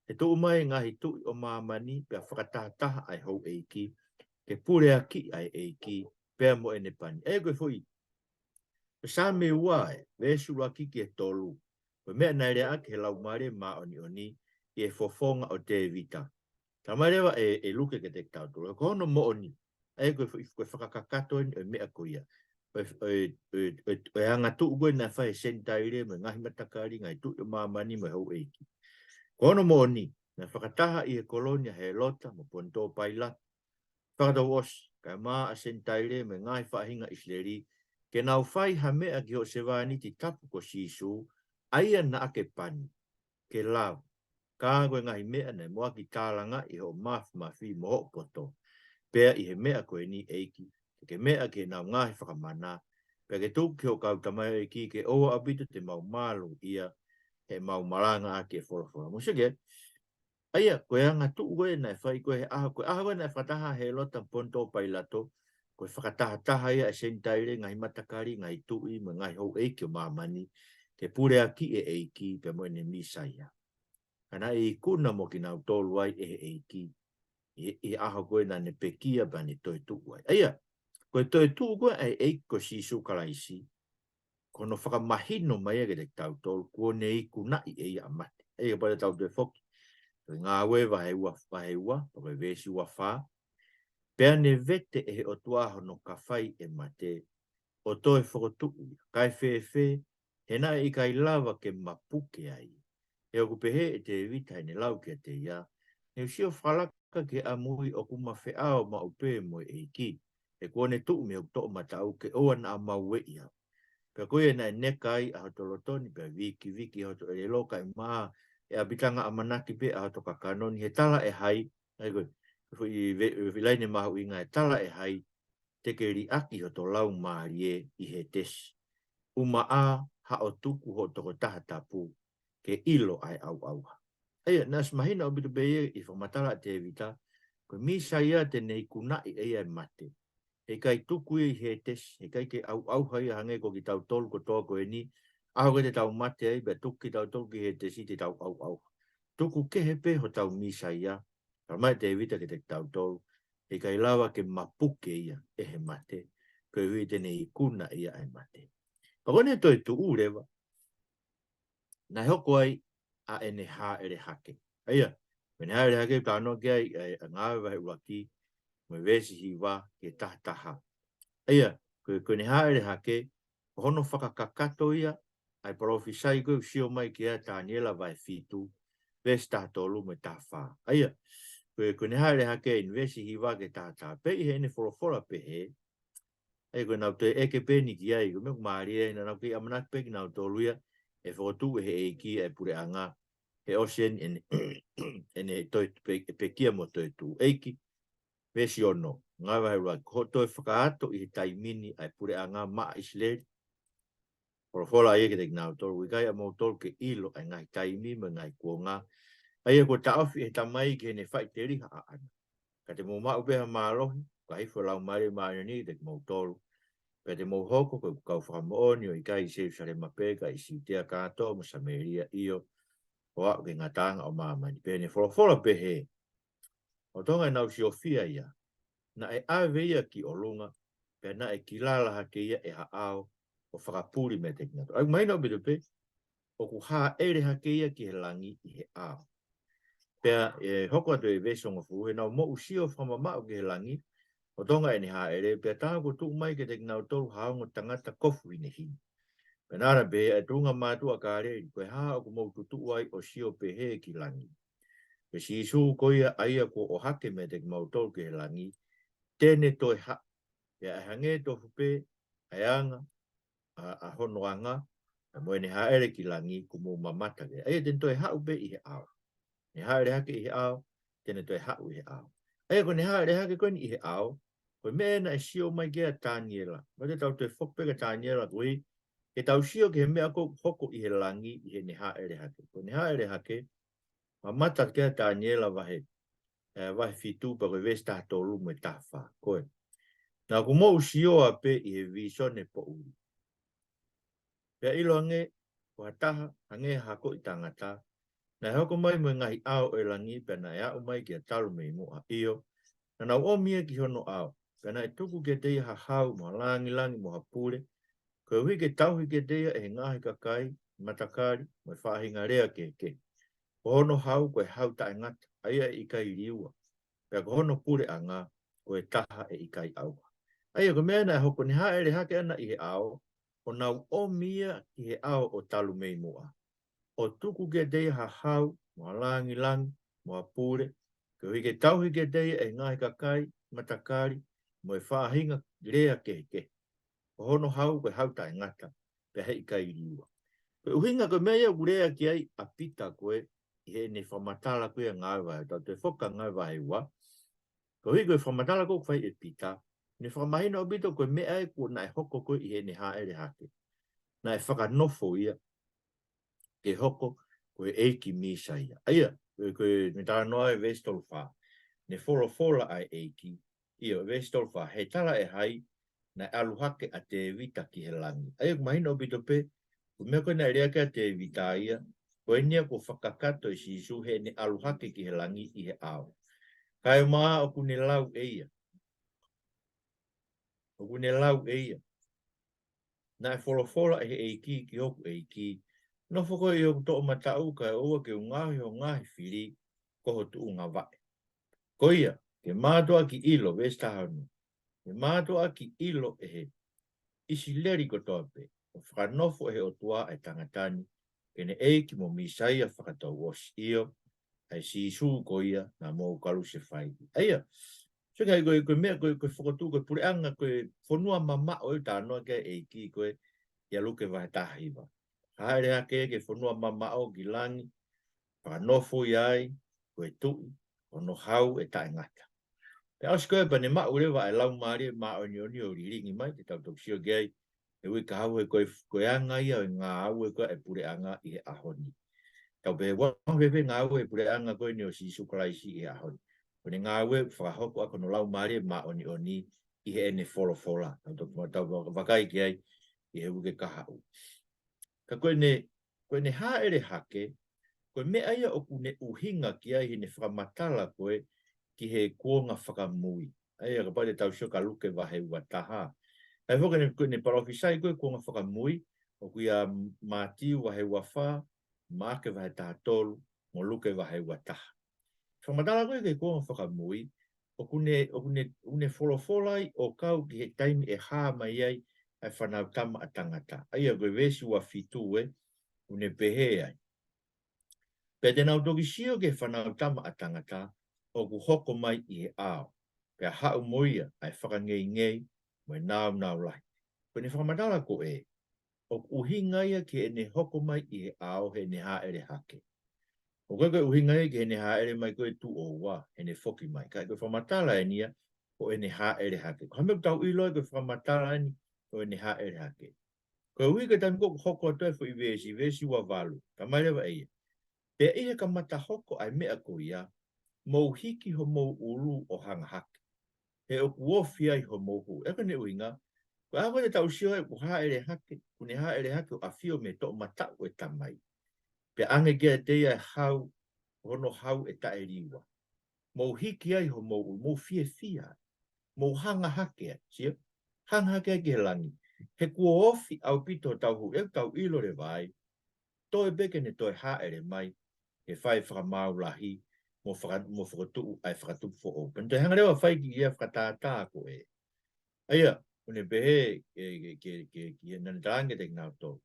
ʻE tuʻu mai e ngaahi tuʻi ʻo māmani, pea fakatahataha ʻa e houʻeiki, ke puleakiʻi ʻa e ʻEiki, pea mo ʻene pani. ʻA ia ko e foʻi, ko e Saame ua ē, veesi ʻuluaki ki he tolu. Ko e meʻa naʻe leaʻaki ʻe he Laumālie Māʻoniʻoni ʻi he fofonga ʻo Tēvita. Talamai leva ʻe, ʻe Luke kiate kitautolu, ko hono moʻoni. ʻA ia ko e, ko e fakakakato eni ʻo e meʻa ko ia. ʻO e, ʻo e, ʻo e, ʻo e, ʻo e angatuʻu ko ē naʻe fai ʻe he Senitaile mo e ngaahi matakali, ngaahi tuʻi ʻo māmani mo e houʻeiki. Ko hono moʻoni, naʻe fakataha ʻi he kolo ni ʻa Hēlota mo Ponitō Pailato, fakatouʻosi, kaeʻumaʻā ʻa e Senitaile mo e ngaahi faʻahinga ʻIsileli, ke nau fai ha meʻa ki hoʻo sevāniti tapu ko Sīsū, ʻa ia naʻa ke pani, ke lava. Ka ko e ngaahi meʻa naʻe muʻaki tālangaʻi ʻe hoʻo māfimafi mo hoʻo poto. Pea ʻi he meʻa ko eni ʻEiki, ke ke meʻa ki heʻenau ngaahi fakamana, pea ke tuku ki hoʻo kau tamaioʻeiki ke ʻoua ʻaupito te mau mālō ia, heʻemau malangaʻaki e folofola. Mou sio ki ai, ʻa ia, ko e angatuʻu ko ē naʻe fai ko ē he ʻaho, ko e ʻaho ko ē naʻe fakataha ai ʻa Hēlota mo Ponitō Pailato, ko e fakatahataha ia ʻa e Senitaile, ngaahi matakali, ngaahi tuʻi, mo e ngaahi houʻeiki ʻo māmani, ke puleakiʻi e ʻEiki, pea mo ʻene Mīsaia. Ka naʻe ikuna mo kinautolu ai ʻe he ʻEiki, ʻi, ʻi he ʻaho ko ē naʻa ne pekia pea ne toetuʻu ai. ʻA ia, ko e toetuʻu ko ē ʻa e ʻEiki ko Sīsū Kalaisi, ko hono fakamahino mai ia kiate kitautolu, kuo ne ikunaʻi ʻe ia ʻa mate. ʻA ia, kapau te tau toe foki. Ko e Ngāue vahe ua, vahe ua, pea ko e veesi ua fā. Pea ne vete ʻe he ʻOtua hono kafai ʻe mate, ʻo toe fokotuʻu ia. Kae fēfē, he naʻe ʻikai lava ke mapuke ai. He ʻoku pehē ʻe Tēvita heʻene lau kiate ia, ne u sio fakalaka ki he ʻamui ʻoku ma feʻao maʻu pē mo e ʻEiki. He kuo ne tuʻu mei hoku toʻomataʻu ke ʻoua naʻa ma ueʻi au. Pea ko ia naʻe neka ai ʻa hoto loto ni, pea vikiviki hoto ʻelelo, kaeʻumaʻā ʻe ʻapitanga ʻamanaki pē ʻa hoto kakano ni, he talaʻehai, ʻa ia ko e, ko e foʻi ve-, foʻi laine mahuʻinga, he talaʻehai, te ke liʻaki hoto laumālie ʻi Hētesi. ʻUmaʻā haʻo tuku hoʻo tokotaha tapu ke ʻilo ʻa e ʻauʻauha. ʻA ia, naʻe ʻosi mahino ʻaupito pē ia ʻi he fakamatala ʻa Tēvita, ko e Mīsaia te ne ikunaʻi ʻe ia ʻa e mate. Heʻikai tuku ia ʻi Hētesi, heʻikai ke ʻauʻauha ia hangē ko kitautolu kotoa ko eni, ʻaho ko ē te tau mate ai, pea tuku kitautolu ki Hētesi te tau ʻauʻauha. Tuku kehe pē hotau Mīsaia, talamai ʻe Tēvita kiate kitautolu, heʻikai lava ke mapuke ia ʻe he mate, koeʻuhi te ne ikuna ia ʻa e mate. Pea ko ʻene toetuʻu leva, naʻe hoko ai ʻa ʻene hāʻele hake. ʻA ia, ko ʻene hāʻele hake talanoa ki ai ʻa e, ʻa e Ngāue vahe ʻuluaki, mo e veesi hiva ki he taha taha. ʻA ia, ko, ko ʻene hāʻele hake, ko hono fakakakato ia ʻa e palōfisai ko ē ʻoku sio mai ki ai ʻa Taniela vahe fitu, veesi taha tolu mo e taha fā. ʻA ia, ko, ko ʻene hāʻele hake ʻi he veesi hiva ki he taha taha, pea ʻi heʻene folofola pehē, ʻa ia ko ʻenau toe ʻeke pē eni ki ai, ko e meʻa ʻoku mālie ai, naʻa nau kei ʻamanaki pē kinautolu ia ʻe fokotuʻu ʻe he ʻEiki ʻa e puleʻanga, he ʻosi eni ʻene, ʻene toe pe-, pekia mo toetuʻu. ʻEiki, veesi ono, Ngāue vahe ʻuluaki, ko hoʻo toe fakakakato ʻi he taimi ni ʻa e puleʻanga maʻa ʻIsileli. Folofola ia kiate kinautolu, ʻoku ʻikai ʻa moutolu ke ʻilo ʻa e ngaahi taimi mo e ngaahi kuonga, ʻa ia kuo taʻofi ʻe he Tamai ki heʻene faʻiteliha ʻaʻana. Ka te mou maʻu pē ha mālohi, ka hifo e Laumālie Māʻoniʻoni kiate kimoutolu. Pea te mou hoko ko ʻeku kau fakamoʻoni ʻo ʻikai ʻi Selusalema pē, ka ʻi Siutea kātoa mo Samēlia, ʻio, ʻo aʻu ki he ngataʻanga ʻo māmani. Pea ne folofola pehē, ʻo Tonga ʻenau siofia ia, naʻe ʻave ia ki ʻolunga, pea naʻe kilala hake ia ʻe ha ʻao ʻo fakapuli meiate kinautolu. ʻA ia, mahino ʻaupito pē, ʻoku hāʻele hake ia ki he langi ʻi he ʻao. Pea ʻe hoko atu e veesi hongofulu, he naʻa nau moʻu sio fakamamaʻu ki he langi, ʻo Tonga ʻene hāʻele, pea tā kuo tuʻu mai kiate kinautolu ha ongo tangata kofu hinehine. Pea naʻa na pehē, ʻA e tuʻunga mātuʻa Kāleli, ko e hā ʻoku mou tutuʻu ai ʻo sio pehē ki langi? Ko Sīsū ko ia ʻa ia kuo ʻohake meiate kimautolu ki he langi, te ne toe haʻu. Pea ʻe hangē tofu pē ʻa e anga, ʻa, ʻa hono anga, ʻa mo ʻene hāʻele ki langi, kuo mou mamata ki ai. ʻA ia te ne toe haʻu pē ʻi he ʻao. Ne hāʻele hake ʻi he ʻao, te ne toe haʻu ʻi he ʻao. ʻA ia ko ʻene hāʻele hake ko eni ʻi he ʻao, ko e meʻa naʻe sio mai ki ai ʻa Taniela. Mo te tau toe foki pē kia Taniela ko ē, ke tau sio ki he meʻa ʻoku hoko ʻi he langi ʻi heʻene hāʻele hake. Ko ʻene hāʻele hake, mamata ki ai ʻa Taniela vahe, ē, vahe fitu pea ko e veesi taha tolu mo e taha fā. Ko ē. Naʻa ku moʻu sioa pē ʻi he vīsone poʻuli. Pea ʻiloange, ko ha taha hangē ha hako ʻi tangata, naʻe hoko mai mo e ngaahi ʻao ʻo e langi, pea naʻe aʻu mai kia talu mei muʻa. ʻIo, naʻa nau ʻomi ia ki hono ʻao, pea naʻe tuku kiate ia ha hau, mo ha langilangi, mo ha pule, koeʻuhi ke tauhi kiate ia ʻe he ngaahi kakai, matakali, mo e faʻahinga lea kehekehe. Ko hono hau ko e hau taʻengata, ʻa ia ʻe ʻikai liua. Pea ko hono puleʻanga ko e taha ʻe ʻikai ʻauha. ʻA ia ko e meʻa naʻe hoko, ne hāʻele hake ʻana ʻi he ʻao, ʻo nau ʻomi ia ki he ʻao ʻo talu mei muʻa, ʻo tuku kiate ia ha hau, mo ha langilangi, mo ha pule, koeʻuhi ke tauhi kiate ia ʻe he ngaahi kakai, matakali, mo e faʻahinga lea kehekehe. Ko hono hau ko e hau taʻengata, pea ʻe ʻikai liua. Ko e ʻuhinga ko e meʻa ia ʻoku lea ki ai ʻa Pita ko ē ʻi heʻene fakamatala ko ia Ngāue vahe, tau toe foki ki Ngāue vahe ua. Koeʻuhi ko e fakamatala ko ē ʻoku fai ʻe Pita, ne fakamahino ʻaupito ko e meʻa ia kuo naʻe hoko ko ē ʻi heʻene hāʻele hake. Naʻe fakanofo ia ke hoko ko e ʻEiki Mīsaia. ʻA ia, ko e, ko e, ne talanoa e veesi tolu fā. Ne folofola ʻa e ʻEiki. ʻIo, veesi tolu fā. He tala ʻe hai, naʻe ʻalu hake ʻa Tēvita ki he langi. ʻA ia, ʻoku mahino ʻaupito pē, ko e meʻa ko ē naʻe lea ki ai ʻa Tēvita ia, ko eni ia kuo fakakakato ʻe Sīsū heʻene ʻalu hake ki he langi ʻi he ʻao. Kae ʻumaʻā ʻoku ne lau ʻe ia. ʻOku ne lau ʻe ia. Naʻe folofola ʻe he ʻEiki ki hoku ʻEiki, nofo koe ʻi hoku toʻomataʻu kae ʻoua ke u ngaohi ho ngaahi fili ko ho tuʻunga vaʻe. Ko ia, ke mātuʻaki ʻilo, veesi taha ono. Ke mātuʻaki ʻilo ʻe he ʻIsileli kotoa pē, ʻo fakanofo ʻe he ʻOtua ʻa e tangata ni, ke ne ʻEiki mo Mīsaia fakatouʻosi, ʻio, ʻa e Sīsū ko ia naʻa mou kalusefai. ʻA ia, so ki ai ko e, ko e meʻa, ko e, ko e fokotuʻu, ko e puleʻanga, ko e fonua mamaʻo ʻoku talanoa ki ai e ʻEiki ko ē ʻia Luke vahe taha hiva. Hāʻele hake ki he fonua mamaʻo ki langi, fakanofo ia ai, ko e tuʻi, hono hau ʻe taʻengata. Pea ʻosi ko ē pea ne maʻu leva ʻa e Laumālie Māʻoniʻoni ʻo lilingi mai, te tau toki sio ki ai he uike kahaʻu, he ko e, ko e anga ia ʻo e ngāue ko ē ʻa e puleʻanga ʻi he ʻaho ni. Tau pehē ʻoku anga fēfē e ngāue ʻa e puleʻanga ko eni ʻo Sīsū Kalaisi ʻi he ʻaho ni. Ko ʻene ngāue fakahoko ʻaki hono Laumālie Māʻoniʻoni ʻi heʻene folofola. Tau toki, tau vakai ki ai ʻi he uike kahaʻu. Ka ko ʻene, ko ʻene hāʻele hake, ko e meʻa ia ʻoku ne ʻuhinga ki ai heʻene fakamatala ko ē ki he kuonga fakamui. ʻA ia kapau te tau sio ki Luke vahe ua taha. ʻA ia foki ʻene, ko ʻene palōfisai ko ē kuonga fakamui, ʻoku ʻia Mātiu vahe ua fā, Maʻake vahe taha tolu, mo Luke vahe ua taha. Fakamatala ko ē ki he kuonga fakamui, ʻoku ne, ʻoku ne, ʻoku ne folofola ai ʻo kau ki he taimi ʻe hā mai ai ʻa e Fanautama ʻa Tangata. ʻA ia ko e veesi ua fitu ē, ʻoku ne pehē ai. Pea te nau toki sio ki he Fanautama ʻa Tangata, ʻoku hoko mai ʻi he ʻao. Pea haʻu mo ia ʻa e fakangeingei, mo e nāunau lahi. Ko ʻene fakamatala ko ē, ʻoku ʻuhinga ia ki heʻene hoko mai ʻi he ʻao heʻene hāʻele hake. ʻOku ʻikai ko e ʻuhinga ia ki heʻene hāʻele mai ko ē tuʻo ua, heʻene foki mai. Ka ko e fakamatala eni ia ʻo ʻene hāʻele hake. Ko e hā e meʻa ʻoku tau ʻilo ai ko e fakamatala eni ʻo ʻene hāʻele hake. Koeʻuhi ko e taimi ko ē ʻoku hoko atu ai e foʻi veesi, veesi ua valu. Talamai leva ʻe ia. Pea ʻi he kamata hoko ʻa e meʻa ko ia, mou hiki homou ʻulu ʻo hanga hake. He ʻoku ofi ai homou hū. ʻA ia ko ʻene ʻuhinga, ko e ʻaho ko ē te tau sio ai ʻoku hāʻele hake, ʻoku ne hāʻele hake ʻo ʻafio mei he toʻomataʻu ʻo e Tamai. Pea ʻange kiate ia e hau, hono hau ʻe taʻeliua. Mou hiki ai homou ʻulu, mou fiefia ai. Mou hanga hake ai, sio? Hanga hake ai ki he langi. He kuo ofi ʻaupito hotau hū, ʻoku tau ʻilo leva ai. Toe pē ke ne toe hāʻele mai, ʻe fai fakamaau lahi, mo faka-, mo fokotuʻu ʻa e fakatupu foʻou. Pea ne toe hanga leva ʻo fai ki he fakatātā ko ē. ʻA ia, ʻoku ne pehē, ke, ke, ke, ke, ke, naʻa ne talaange kiate kinautolu.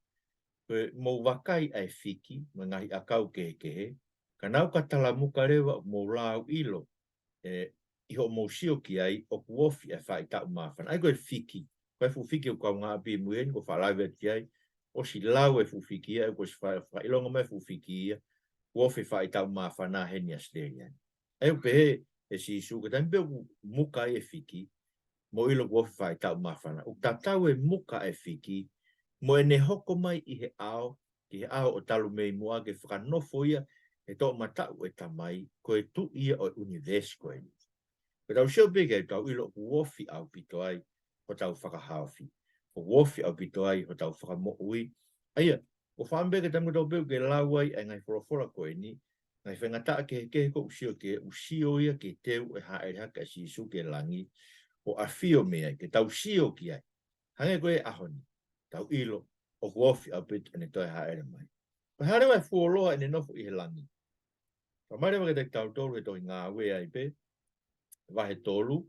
Ko e mou vakai ʻa e fiki, mo e ngaahi ʻakau kehekehe, ka nau ka talamuka leva, mou lau ʻilo, ē, ʻi hoʻomou sio ki ai, ʻoku ofi ʻa e faʻahitaʻu māfana. ʻA ia ko e fiki, ko e fuʻu fiki ʻoku kaungāʻapi mui eni, ʻoku faʻa lave atu ki ai, ʻosi lau e fuʻu fiki ia, ʻoku ʻosi fa-, faʻa ʻilonga mai e fuʻu fiki ia, ʻoku ofi e faʻahitaʻu māfana heni ʻAositelēlia ni. ʻA ia ʻoku pehē ʻe Sīsū, ko e taimi pē ʻoku muka ai e fiki, mou ʻilo ʻoku ofi e faʻahitaʻu māfana. ʻOku tatau e muka e fiki, mo ʻene hoko mai ʻi he ʻao, ki he ʻao ʻo talu mei muʻa ke fakanofo ia he toʻomataʻu ʻo e Tamai, ko e tuʻi ia ʻo e ʻunivēsi ko eni. Ko ʻetau sio pē ki ai ʻoku tau ʻilo ʻoku ofi ʻaupito ai hotau fakahaofi. ʻOku ofi ʻaupito ai hotau fakamoʻui. ʻA ia, ʻOku ou fakaʻamu pē ke tau mutu pē ke lau ai ʻa e ngaahi folofola ko eni, ngaahi faingataʻa kehekehe ʻoku ou sio ki ai, ʻoku ou sio ia ki he teu ʻe hāʻele hake ʻa Sīsū ki langi, ʻo ʻafio mei ai, ke tau sio ki ai. Hangē ko e ʻaho ni, tau ʻilo, ʻoku ofi ʻaupito ʻene toe hāʻele mai. Ko e hā leva e fuoloa ʻene nofo ʻi he langi? Fakamatala leva kiate kitautolu he tohi Ngāue ai pē, vahe tolu,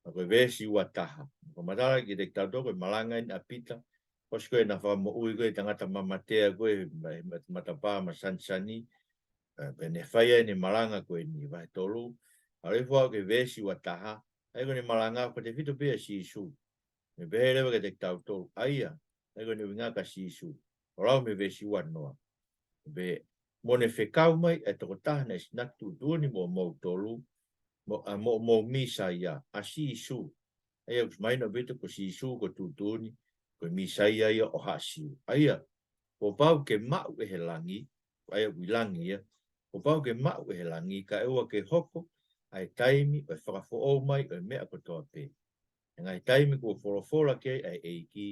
ʻa ko e veesi ua taha. Fakamatala kiate kitautolu ko e malanga eni ʻa Pita, ʻosi ko ē naʻa fakamoʻui ko ē tangata mamatea ko ē, ma-, ma-, matapā masanisani, ē, pea ne fai ai ʻene malanga ko eni vahe tolu, ʻalu hifo ki he veesi ua taha, ʻa ia ko ʻene malanga ko e tefito pē ʻa Sīsū. Ne pehē leva kiate kitautolu, ʻa ia, ʻa ia ko ʻene ʻuhinga kia Sīsū. ʻO lau mei he veesi ua noa. Pea mo ne fekau mai ʻa e tokotaha naʻe sinaki tuʻutuʻuni moʻomoutolu, mo, ʻa, moʻomou Mīsaia, ʻa Sīsū. ʻA ia ʻoku mahino ʻaupito ko Sīsū ko e tuʻutuʻuni, ko e Mīsaia ia ʻo haʻa Siu. ʻA ia, kuo pau ke maʻu ʻe he langi, ʻa ia ʻoku ʻi langi ia, kuo pau ke maʻu ʻe he langi, kae ʻoua ke hoko ʻa e taimi ʻo e fakafoʻou mai ʻo e meʻa kotoa pē. He ngaahi taimi kuo folofola ki ai ʻa e ʻEiki,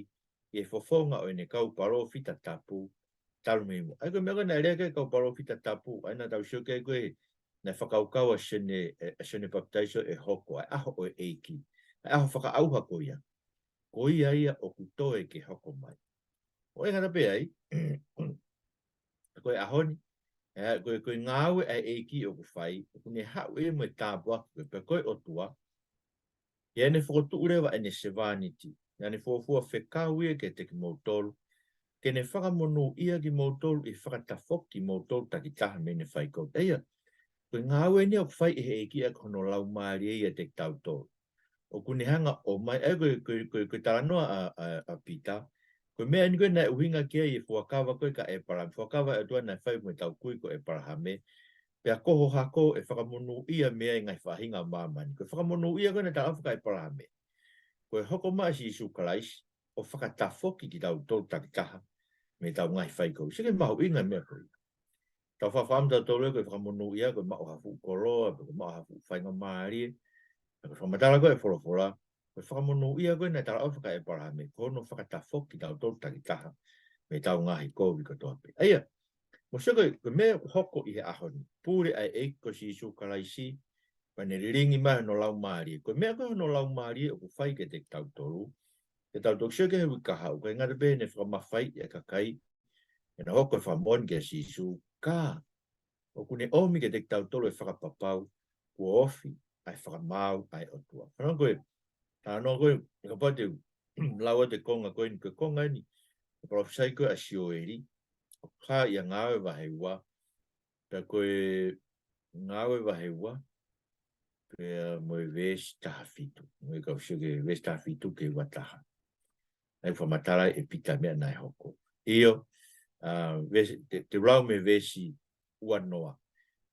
ʻi he fofonga ʻo ʻene kau palōfita tapu, talu mei muʻa. ʻA ia ko e meʻa ko ē naʻe lea ki ai e kau palōfita tapu, ʻa ia naʻa tau sio ki ai ko ē, naʻe fakakaukau ʻa Sione, ʻe, ʻa Sione Papitaiso ʻe hoko, ʻa e ʻaho ʻo e ʻEiki, ʻa e ʻaho fakaʻauha ko ia. Ko ia ia ʻoku toe ke hoko mai. ʻO ʻikai ngata pē ai, ko e ʻaho ni, ē, ko e, ko e ngāue ʻa e ʻEiki ʻoku fai, ʻoku ne haʻu ʻe ia mo e tāpuaki ko ē, pea ko e ʻOtua, ʻi heʻene fokotuʻu leva ʻene sevāniti, naʻa ne fuofua fekau ia kiate kimoutolu, ke ne fakamonūʻia kimoutolu ʻi he fakatafoki kimoutolu takitaha mei heʻene faikovi. ʻA ia, ko e ngāue eni ʻoku fai ʻe he ʻEiki ʻaki hono Laumālie ʻiate kitautolu. ʻOku ne hanga ʻo ʻomai, ʻa ia ko e, ko e, ko e, ko e talanoa ʻa, ʻa, ʻa Pita, ko e meʻa eni ko ē naʻe ʻuhinga ki ai e fuakava ko ē kia ʻĒpalahame, fuakava ʻa e ʻOtua naʻe fai mo ʻetau kui ko ʻĒpalahame, pea ko ho hako ʻe fakamonūʻia mei ai e ngaahi faʻahinga ʻo māmani. Ko e fakamonūʻia ko ē naʻe talaʻofa kia ʻĒpalahame, ko e hoko mai ʻa Sīsū Kalaisi ʻo fakatafoki kitautolu takitaha mei heʻetau ngaahi faikovi. Sio ki he mahuʻinga e meʻa ko ia. Tau faʻa fakaʻamu tautolu ia ko e fakamonūʻia, ko e maʻu ha fuʻu koloa, pe ko e maʻu ha fuʻu faingamālie. Pea ko e fakamatala ko ē ʻa e folofola, ko e fakamonūʻia ko ē naʻe talaʻofa kia ʻĒpalahame, ko hono fakatafoki kitautolu takitaha mei heʻetau ngaahi kovi kotoa pē. ʻA ia, mou sio ko e, ko e meʻa ʻoku hoko ʻi he ʻaho ni, pule ʻa e ʻEiki ko Sīsū Kalaisi, pea ne lilingi mai hono Laumālie. Ko e meʻa ko ē hono Laumālie ʻoku fai kiate kitautolu, ke tau toki sio ki he uike kahaʻu, ʻikai ngata pē heʻene fakamafaiʻi ʻa e kakai, ʻi heʻena hoko ko e fakamoʻoni kia Sīsū, ka ʻoku ne ʻomi kiate kitautolu e fakapapau, kuo ofi ʻa e fakamaau ʻa e ʻOtua. Fanongo ko ē, talanoa ko ē, ʻe kapau te u lau atu e konga ko eni, ko e konga eni, ko e palōfisai ko ē ʻa Sioeli, ʻoku hā ʻia Ngāue vahe ua, pea ko e Ngāue vahe ua, pea mo e veesi taha fitu. Mo e kau sio ki he veesi taha fitu ki he ua taha. ʻA ia ʻoku fakamatala ʻe Pita e meʻa naʻe hoko. ʻIo, ʻa, veesi, te, te u lau mei he veesi ua noa.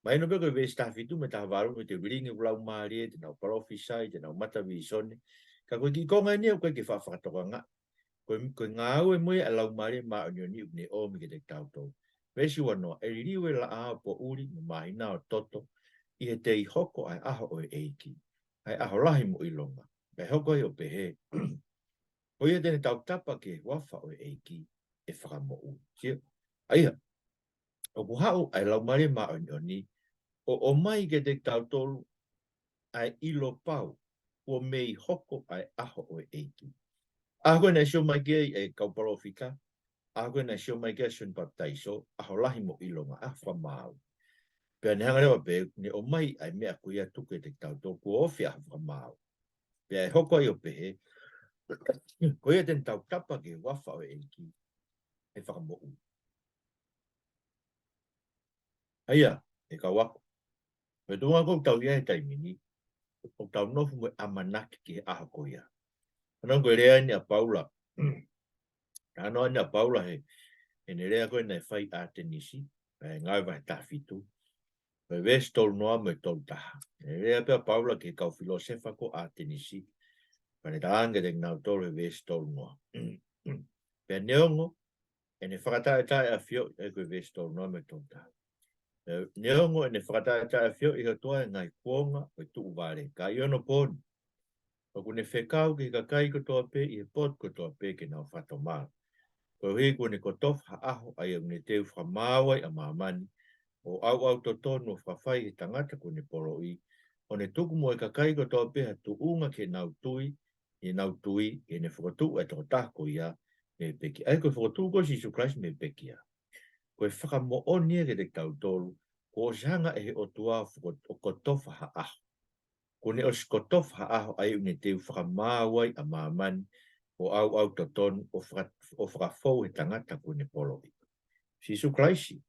Mahino pē ko e veesi taha fitu mo e taha valu, mo e te lilingi ʻa e Laumālie, te nau palōfisai, te nau mamata vīsone. Ka ko e kiʻi konga eni ʻoku ʻikai ke faʻa fakatokangaʻi. Ko e, ko e ngāue mo ia ʻa e Laumālie Māʻoniʻoni ʻoku ne ʻomi kiate kitautolu. Veesi ua noa, ʻe liliu e laʻā ʻo poʻuli mo māhina ʻo toto, ʻi he tei hoko ʻa e ʻaho ʻo e ʻEiki, ʻa e ʻaho lahi mo ʻilonga. Pea ʻe hoko ai ʻo pehē, ko ia te ne tautapa ki he huafa ʻo e ʻEiki, ʻe fakamoʻui. Sio, ʻa ia, ʻoku haʻu ʻa e Laumālie Māʻoniʻoni, ʻo ʻomai kiate kitautolu ʻa e ʻilo pau, kuo mei hoko ʻa e ʻaho ʻo e ʻEiki. ʻAho ko ē naʻe sio mai ki ai e kau palōfita, ʻaho ko ē naʻe sio mai ki ai ʻa Sione Papitaiso, ʻaho lahi mo ʻilonga, ʻaho fakamaau. Pea ne hanga leva pē, ne ʻomai ʻa e meʻa ko ia ʻo tuku kiate kitautolu, kuo ofi ʻaho fakamaau. Pea ʻe hoko ai ʻo pehē, ko ia te ne tautapa ki he huafa ʻo e ʻEiki, ʻe fakamoʻui. ʻA ia, ʻe kau ako. Ko e tuʻunga ʻoku tau ʻi ai he taimi ni, ʻoku tau nofo mo e ʻamanaki ki he ʻaho ko ia. Fanongo ko e lea eni ʻa Paula. Talanoa eni ʻa Paula he, heʻene lea ko ē naʻe fai ʻi ʻAtenisi, ʻi he Ngāue vahe taha fitu. Ko e veesi tolu noa mo e tolu taha. ʻE lea pē ʻa Paula ki he kau filōsefa ko ē ʻo ʻAtenisi. Pea ne talaange kiate kinautolu he veesi tolu noa. Pea neongo ʻene fakataʻetaʻeʻafioʻi, ʻa ia ko e veesi tolu noa mo e tolu taha. Ē, neongo ʻene fakataʻetaʻeʻafioʻi ʻe he ʻOtua e ngaahi kuonga ʻo e tuʻu vale, ka ʻi onopōni, ʻoku ne fekau ki he kakai kotoa pē ʻi he potu kotoa pē ke nau fakatomala. Koeʻuhi kuo ne kotofa ha ʻaho ʻa ia ʻoku ne teu fakamaau ai ʻa māmani, ʻo ʻauʻau totonu ʻo fakafou he tangata kuo ne poloʻi, ʻo ne tuku mo e kakai kotoa pē ha tuʻunga ke nau tui, ʻi heʻenau tui, ʻi heʻene fokotuʻu ʻa e tokotaha ko ia mei he pekia. ʻA ia ko e fokotuʻu ko ē ʻo Sīsū Kalaisi mei he pekia, ko e fakamoʻoni ia kiate kitautolu, kuo ʻosi hanga ʻe he ʻOtua ʻo foko-, ʻo kotofa ha ʻaho. Kuo ne ʻosi kotofa ha ʻaho ʻa ia ʻoku ne teu fakamaau ai ʻa māmani, ʻo ʻauʻau totonu, ʻo faka-, ʻo fakafou he tangata kuo ne poloʻi. Sīsū Kalaisi.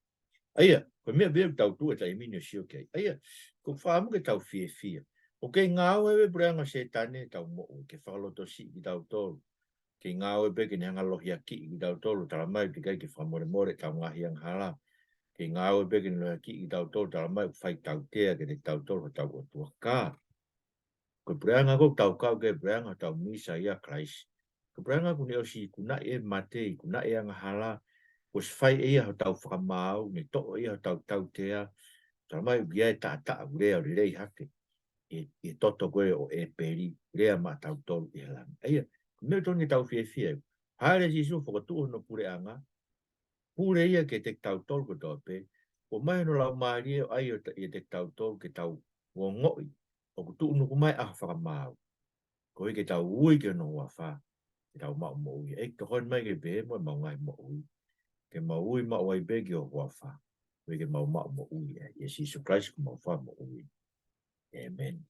ʻA ia, ko e meʻa pē ʻoku tau tuʻu he taimi ni ʻo sio ki ai. ʻA ia, ko e fakaʻamu ke tau fiefia. ʻOku kei ngāue pē puleʻanga ʻo Sētane ʻi heʻetau moʻui, ke fakalotosiʻi kitautolu. Kei ngāue pē ke ne hanga ʻo lohiakiʻi kitautolu, talamai ʻoku ʻikai ke fakamolemole ʻetau ngaahi angahala. Kei ngāue pē ke ne lohiakiʻi kitautolu, talamai ʻoku fai tautea kiate kitautolu hotau ʻOtua. Ka ko e puleʻanga ʻoku tau kau ki ai, puleʻanga hotau Mīsaia Kalaisi. Ko e puleʻanga kuo ne ʻosi ikunaʻi ʻe he mate, ikunaʻi ʻe he angahala, kuo ʻosi fai ʻe ia hotau fakamaau, ne toʻo ʻe ia hotau tautea, talamai ʻoku ʻi ai e taʻataʻa ʻoku lea ʻo lelei hake ʻi he, ʻi he toto ko ē ʻo ʻĒpeli, lea maʻatautolu ʻi he langi. ʻA ia, ko e meʻa totonu ke tau fiefia ai. Hāʻele ʻa Sīsū ʻo fokotuʻu hono puleʻanga, pule ia kiate kitautolu kotoa pē, ʻomai hono Laumālie ʻo ʻai ʻiate kitautolu ke tau ongoʻi ʻoku tuʻunuku mai ʻa e fakamaau. Koeʻuhi ke tau ui ki hono huafa, ke tau maʻu moʻui. ʻEiki, tokoni mai ke pehē mo ʻemau ngaahi moʻui, ke mau ui maʻu ai pē ki ho huafa, koeʻuhi ke mau maʻu moʻui. ʻIa Sīsū Kalaisi ko homau Fakamoʻui. ʻĒmeni.